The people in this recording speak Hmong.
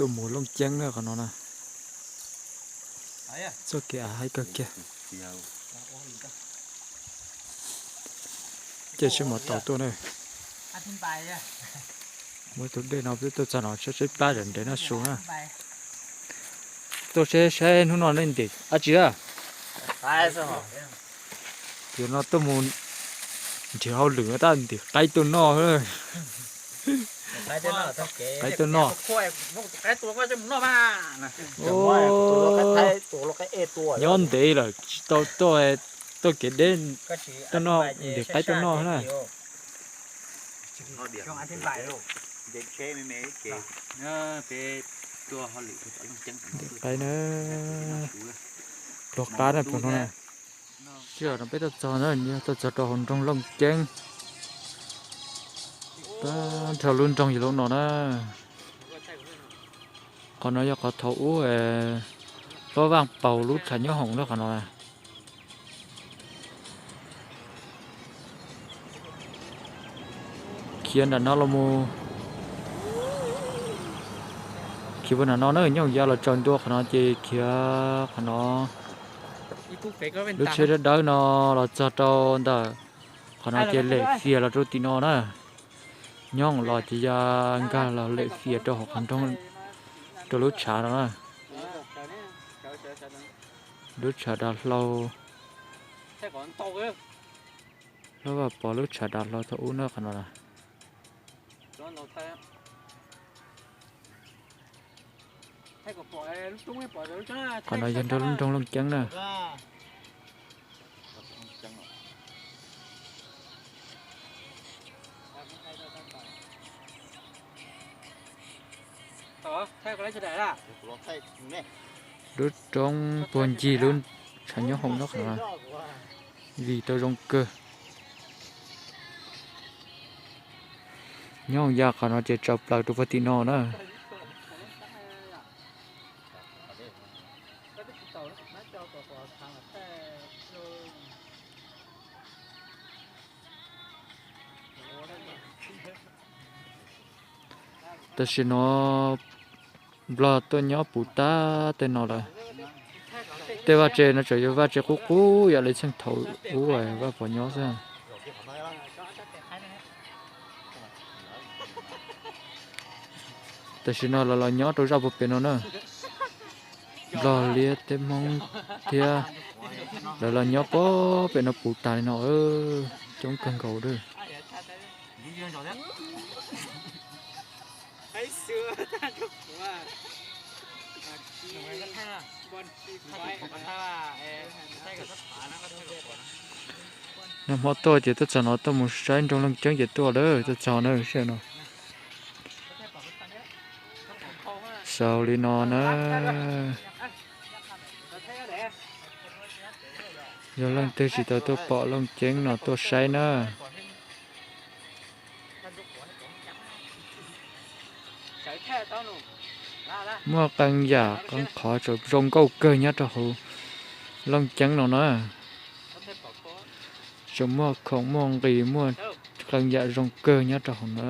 Tuaj mus Looj Ceeb na qhov no na. Txoj kev av haib kawg kiag. Ces sib mos tau tuaj na. Muaj tus dej no peb tuaj txog no saib saib plab zom ntev no su na. Tuaj saib saib hnub no nej ntim dab tsi na. Yog no tuaj mus nrhiav hauj lwm tab ntim qaib tuaj noj. Qaib tuaj noj. Nyob ntev lawm tsis tau tuaj, tuaj kev deb, tuaj noj, ntim qaib tuaj noj na. Ntim qaib na, pluag qab na pluag no na. Sij hawm no peb tuaj txog na, tuaj txog rau hauv nroog Looj Ceeb. Pab nrog lub nroog yog lub no na. Qhov no yog qhov thaum ub Pab Vaj Paus lub tshav nyob hoom na qhov no. Khiav nram no los mus, khiav puag nram no na, nyob ya los tsaws ntua qhov no ces khiav qhov no. Lub tsheb dawb dawb no los txog rau ntawm qhov no ces lem fias los rau tim no na. Nyob los ces ya nkag los lem fias rau hauv qhov nroog, rau lub tshav no na. Lub tshav dav hlau. Pab Vaj Paus lub tshav dav hlau thaum ub na qhov no. Qhov no yog nroog Looj Ceeb na. Lub roob puag ncig lub tshav nyob hoom no qhov no, vim tau zoo kawg. Nyob ya qhov no ces tsaws plaws rau puag tim no na. Tam sim no Nplog tuaj nyob puv tag tej no lawm. Tej vaj tse no tseem yog vaj tse qub qub yam li txheej thaum ub Vaj Pov nyob xwb. Tam sim no lawv los nyob rau zaj puag pem no na. Nplog liab thiab Hmoob thiab lawv los nyob puag pem no puv tas li no, coob kawg nkaus lawm. Nag hmo tuaj ces tuaj txog no tuaj mus saib nroog Looj Ceeb ces tuaj lawm, tuaj txog na sij hawm no. Xaus li no na. Yog leej twg tsis tau tuaj pom Looj Ceeb no tuaj saib na. Muaj qee yam qee qhov tseem zoo nkauj kawg nyob rau hauv Looj Ceeb no na. Tseem muaj khoom muaj nqis muaj qee yam zoo kawg nyob rau hauv na.